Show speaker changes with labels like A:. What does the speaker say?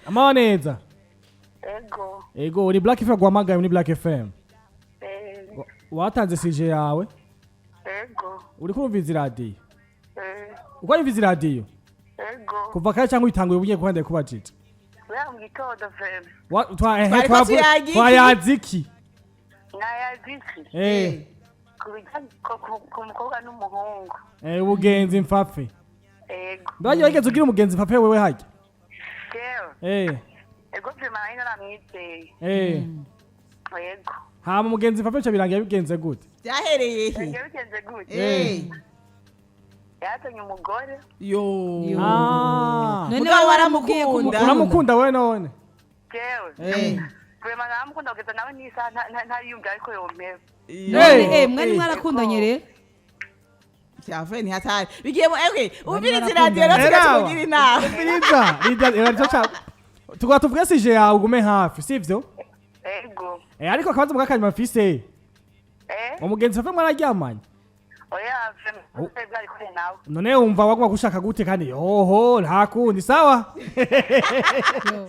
A: Amahoro neza.
B: Ego.
A: Ego, uri Black FM, guhamagaye muri Black FM. Watanze sujet yawe.
B: Ego.
A: Uriko urumviza iradiyo?
B: Eh.
A: Uko wumviza iradiyo?
B: Ego.
A: Kuva kare cyangwa uyitanguye ubugiye kuba kubajije?
B: Kubera mu gitondo vraiment.
A: Ehe,
C: Twariko tuyaga iki?
A: Twayazi iki?
B: Nayaziki. Ku bijyanye ku mukobwa n'umuhungu.
A: Ubugenzi mfafe.
B: Ego.
A: Mbega wigeze ugira umugenzi mfafe wewe harya?
B: Jewe. Ego vraiment, nari naramwizeye. Ego.
A: Hama umugenzi mfafe bica birangira bigenze gute?
C: Byahereye he?
B: Ibyo bigenze gute? Yazanye umugore.
C: Yo.
A: Ah.
D: None
C: Mugabo
D: wowe waramubwiye ko
C: waramukunda.
D: umukunda?
A: Uramukunda wewe none?
B: Jewe. Vraiment naramukunda kugeza nawe n'isaha ntariyumvira ariko yompeba.
D: None mwari mwarakundanye rero?
C: Vyavuye ni hatari bigiye mu, okay, umviriza
D: Bari
C: iradiyo rero,
A: barakundana.
C: tukagira inama.
A: Umviriza, Lydia, iradiyo tugwa tuvuge sujet yawe, ugume hafi, sivyo?
B: Ego.
A: Ariko akabazo bwa mfise. Umugenzi mfafe mwararyamanye?
B: Oya, vraiment bwari kure nawe.
A: None wumva waguma gushaka gute kandi yoho nta kundi? Sawa.
D: Yo.